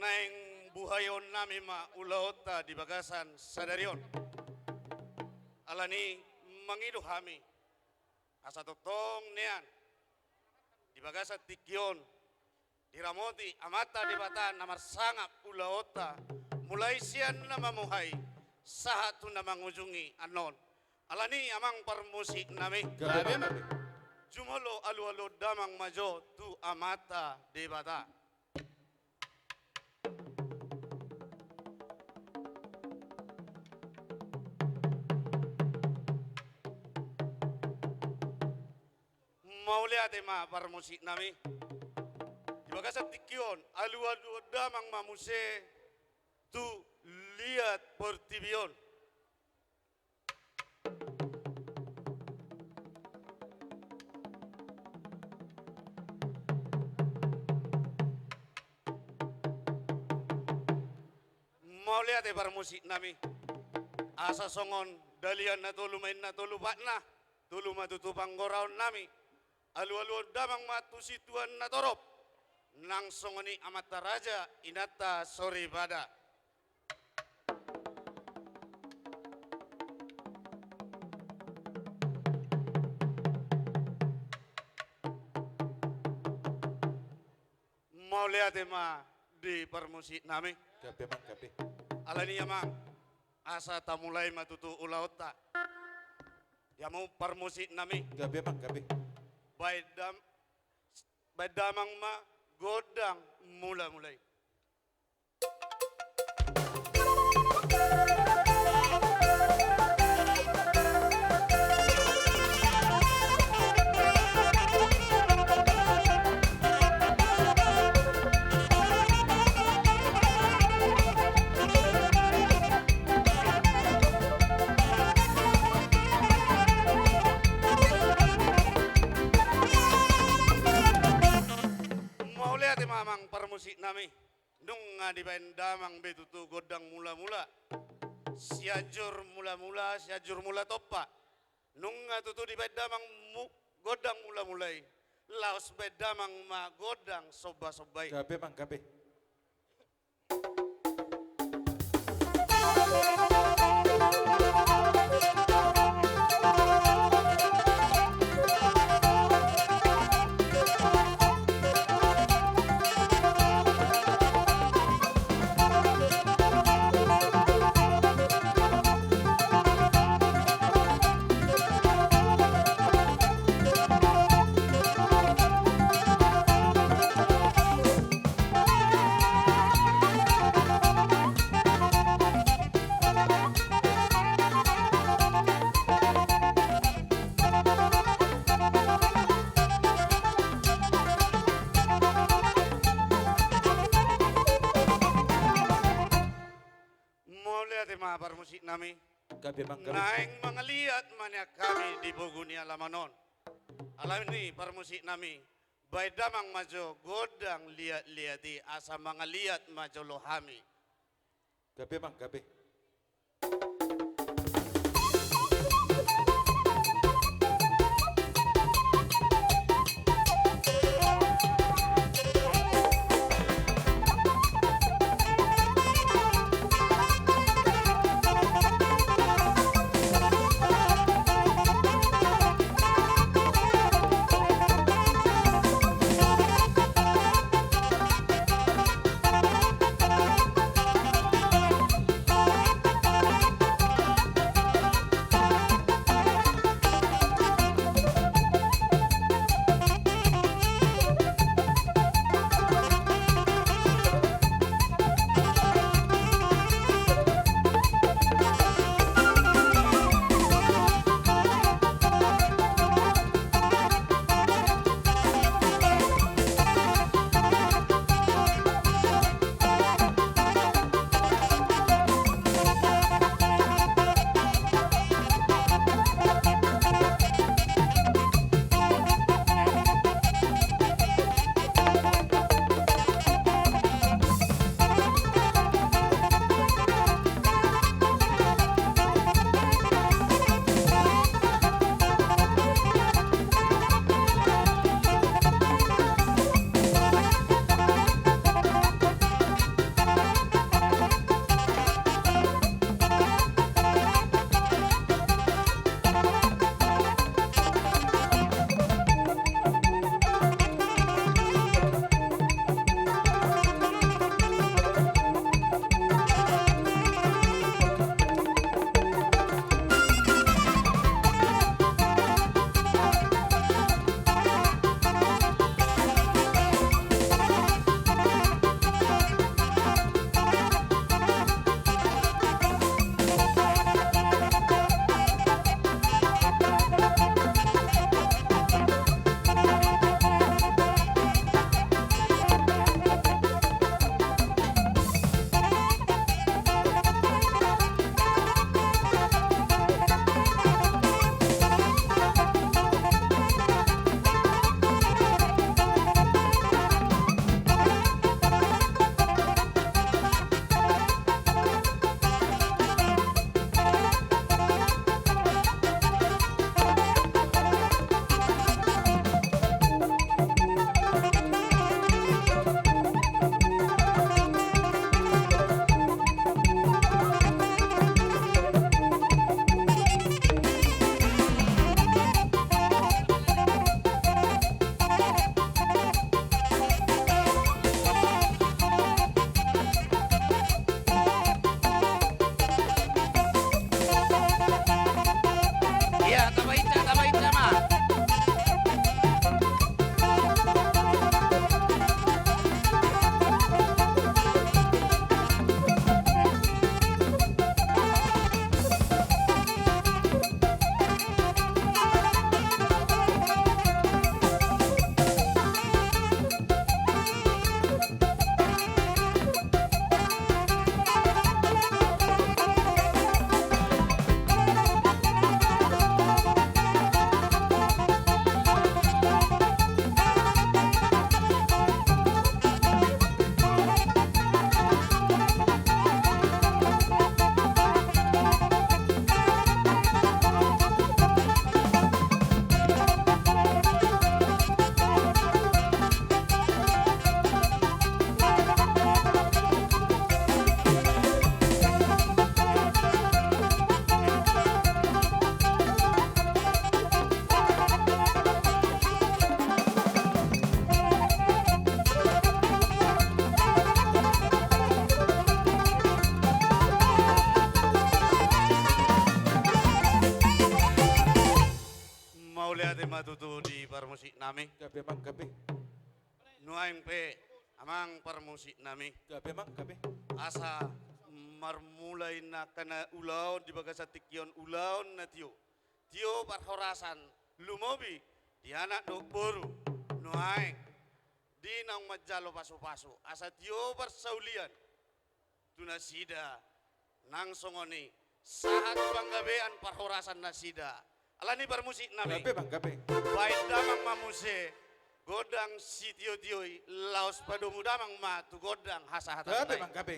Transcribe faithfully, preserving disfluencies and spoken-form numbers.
Naeng buhaihon nami ma ulaonta di bagasan sadari on. Alani mangido hami asa tongtong nian di bagasan tingki on diramoti Amanta Debata na marsangap ulaonta, mulai sian na mamuhai sahat tu na mangujungi annon. Alani amang parmusik nami. Gabe, gabe. Jumolo alualuhon damang ma jo tu Amanta Debata. Mauliate ma parmusik nami. Di bagasan tingki on, alualuhon damang ma muse tu liat portibi on. Mauliate parmusik nami. Asa songon dalihan na tolu ma inna tolu patna, tolu ma tutu panggoraon nami. Alualuhon damang ma tu situan na torop, nang songon i amanta raja, inanta soripada. Mauliate ma di parmusik nami. Gabe amang, gabe. Alani amang, asa tamulai ma tutu ulaonta. Ia ma parmusik nami. Gabe amang, gabe. Baen dam-, baen damang ma gondang mulamula i. Mauliate ma amang parmusik nami. Nunga dibaen damang be tutu gondang mulamula. Sianjur mulamula, Sianjur Mula Tompa. Nunga tutu dibaen damang mu-, gondang mulamula i. Laos baen damang ma gondang sombasomba i. Gabe amang, gabe. Mauliate ma parmusik nami. Gabe amang, gabe. Naeng mangaliat ma nian hami di pogu ni alaman on. Alani parmusik nami, baen damang ma jo gondang liatliat i, asa mangaliat ma jolo hami. Gabe amang, gabe. parmusik nami. Gabe, Amang, gabe. Nuaeng pe, Amang, parmusik nami. Gabe, Amang, gabe. Asa marmula inna angka na ulaon di bagasan tingki on, ulaon na tio. Tio parhorasan, lumobi di anak dohot boru, nuaeng di naung manjalo pasupasu. Asa tio parsaulian tu nasida, nang songon i sahat panggabean parhorasan nasida. Alani i, parmusik nami. Gabe, Amang, gabe. Baen damang ma muse gondang sitiotio i, laos padomu damang ma tu gondang hasahatan nami. Gabe, Amang, gabe.